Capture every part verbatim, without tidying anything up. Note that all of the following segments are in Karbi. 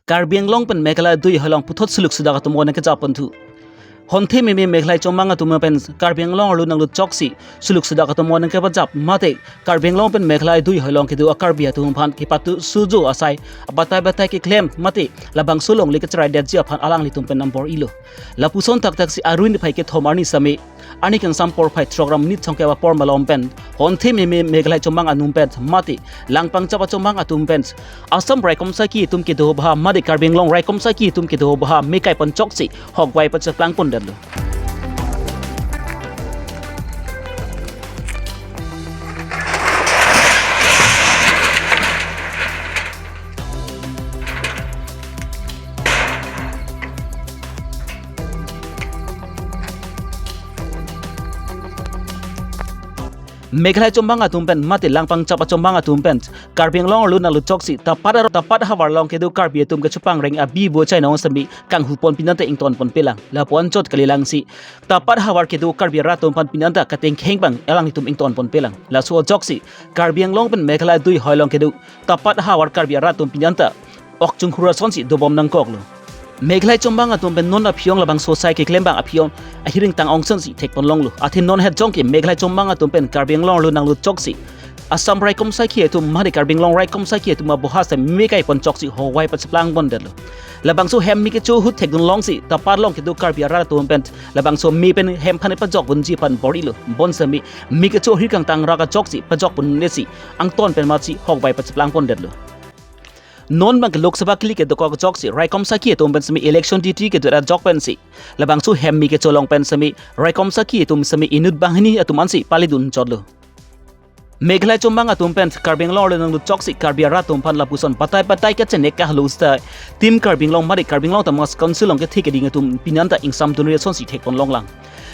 Karbi Anglong pen Meghalaya adui hei along puthot suluk sudak atum onang kejap ponthu. Honthe meme Meghalaya chomang atum pen Karbi Anglong arlo nanglut choksi suluk sudak atum onang kepajap mate Karbi Anglong pen Meghalaya adui hei along kedo a-Karbi atum aphan kepatu sujo asai abatai batai keklem mate labangso longle kecheraidetji aphan alanglitum pen nambor ilo. Lapuson thakthak si arni niphai kethom arni sitame arni kangsam porphai throk ra minit thomkep apor malom pen honthe meme Meghalaya chomang atum pen mate langpangchap achomang atum pen Assam raikom saiki atum kedo baha mate Karbi Anglong raikom saiki atum kedo baha mekai pon choksi hokvai pacheplang pondetlo. Meghalaya chomang atum pen mate langpangchap achomang atum pen Karbi Anglong arlo nanglut choksi tapat ar-, tapat havar along kedo Karbi atum kechopangreng abi bo chainong sitame kanghu pon pinanta ington pon pelang. Lapu anchot kalilang si tapat havar kedo Karbi arat atum aphan pinanta katengkheng bang alanglitum ington pon pelang. Laso ajoksi Karbi Anglong pen Meghalaya adui hei along kedo tapat havar Karbi arat atum pinanta ok chunghur asonsi dobom nangkoklo. Meghalaya chomang atum pen non aphi-ong labangso asai keklem bang aphi-ong ahiring tang-ong asonsi thek pon longlo. Athe non het jongke Meghalaya chomang atum pen Karbi Anglong arlo nanglut choksi Assam raikom saiki atum mate Karbi Anglong raikom saiki atum aboha sitame mekai pon choksi hokvai pacheplang pondetlo. Labangso hem me kecho ahut thekdun longsi tapat along kedo Karbi arat atum pen labangso me pen hem aphan pajok ponji aphan bor-ilo. Bonsitame me kecho ahir kangtang ra kachoksi pajok pon nesi angton pen matsi hokvai pacheplang pondetlo. Non bangke Lok Sabha kili kedokok choksi raikom saiki atum pen sitame election duty kedo ra jok pensi labangso hem me kecho along pen sitame raikom saiki atum sitame inut banghini atum ansi paledun chotlo. Meghalaya chomang atum pen Karbi Anglong arlo nanglut choksi Karbi arat atum aphan lapuson batai batai kachenek kahalo sita Team Karbi Anglong mate Karbi Anglong Autonomous Council along kethe keding atum pinanta ingsamdunri asonsi thek pon longlang.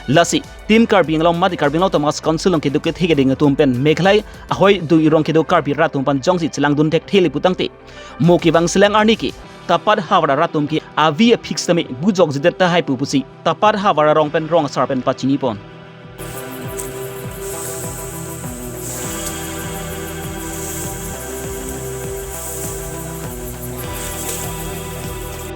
Lasi Team Karbi Anglong mate Karbi Anglong Autonomous Council along kedo kethe keding atum pen Meghalaya ahoi adui arong kedo Karbi arat atum aphan jongsi chelangdun thekthe le putangte mo kevang selang arni ke tapat havar arat atum ke avi aphi sitame bujok jidet tahai pu pusi tapat havar arong pen rong asar pen pachini pon.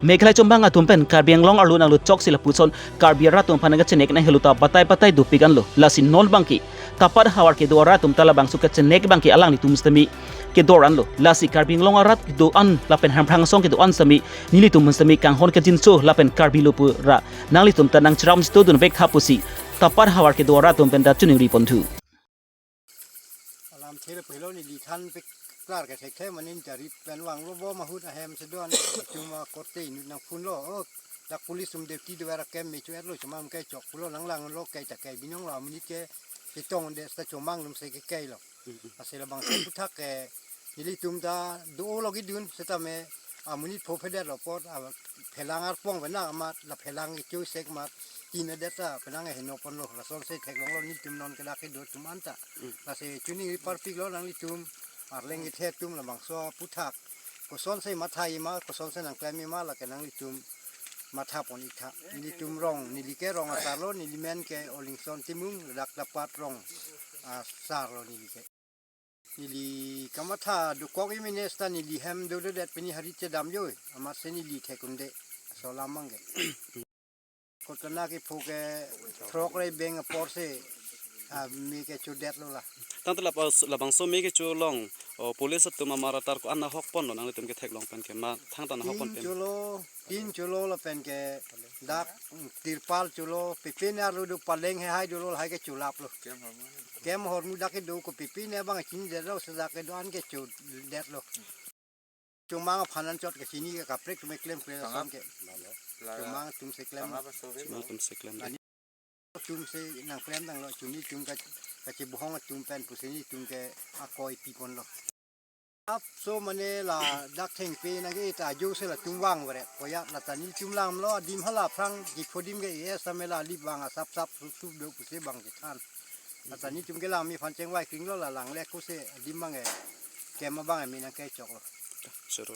Meghalaya chomang atum pen Karbi Anglong arlo nanglut choksi lapuson Karbi arat atum aphan kachenek nang helo ta batai batai dopik anlo. Lasi non bangke tapat havar kedo arat atum ta labangso kachenek bangke alanglitum sitame kedor anlo. Lasi Karbi Anglong arat kedo-an lapen Hamphang asong kedo-an sitame nelitum sitame kanghon kajinso lapen Karbi lo pura nanglitum ta nangcheram sito dunvek tha pusi tapat havar kedo arat atum pen ta choningri ponthu. Alam thela pehlo neli than peklar ke thekthe mane jari pen vanglo bom ahut ahem si do-an chuma korte inut nangphonlo, oh, dak police atum duty do-an ra kem me chu-etlo chomang ke chok pulo nang langlo ke ta ke binong lo amonit ke chetongdet ta chomang atum si ke kailo. Lasi labangso aphuthak ke nelitum ta do-o logidun setame amonit pho phedetlo apot a phelang arpong penang amat la phelang kecho sek amat tin adet ta penang heno ponlo lasonsi theklonglo nelitum non ke dak kedo atum anta. Lasi choningri parpiklo nanglitum arleng kethe atum labangso aphuthak kosonsi matha-i ma kosonsi nangklem-i ma lake nanglitum matha pon-ik tha. Nelitum rong neli ke rong asarlo neli men ke Olingson Timung ladak tapat rong asarlo neli ke. Neli kamatha dokok-i mene seta neli hem dododet pini hari chedam joi. Amatsi neli thek-un-e. Laso alam bangke. Kotana kepho ke throk rei beng aporsi, ah, me kechodetlo la. Tangte lap-, labangso me kecho along, o, police atum amar atar ko-an ahok ponlo nanglitum ketheklong pen ke ma thangta ahok pon Tin pen. Cholo, tin cholo lapen ke dak, mm, tirpal cholo, pipin arlo do paleng he hai dolo hai kecholaplo. Kem hormu dak kedo ko pipin abang chinidetlo sedak kedo-an kechodetlo. Chomang aphan anchot kachini ke kaprek atum keklem kle ason ke. Chomang atum si klem. Chomang atum si klem. Ani atum si nangklem tanglo chuni atum ka, kachibuhong atum pen pusi nelitum ke akoi pi ponlo. Apso mane ladak thengpi nangke ta ajo si latum vang vere. Koya lata nelitum langlo adim hala aphrang kiphodim ke es amela ali vang asap sap sup sup do pusi bang kethan. Lata nelitum ke langmi aphan chengvai kringlo la langle kosi adim bang e kem abang e me nangkechoklo. Choro.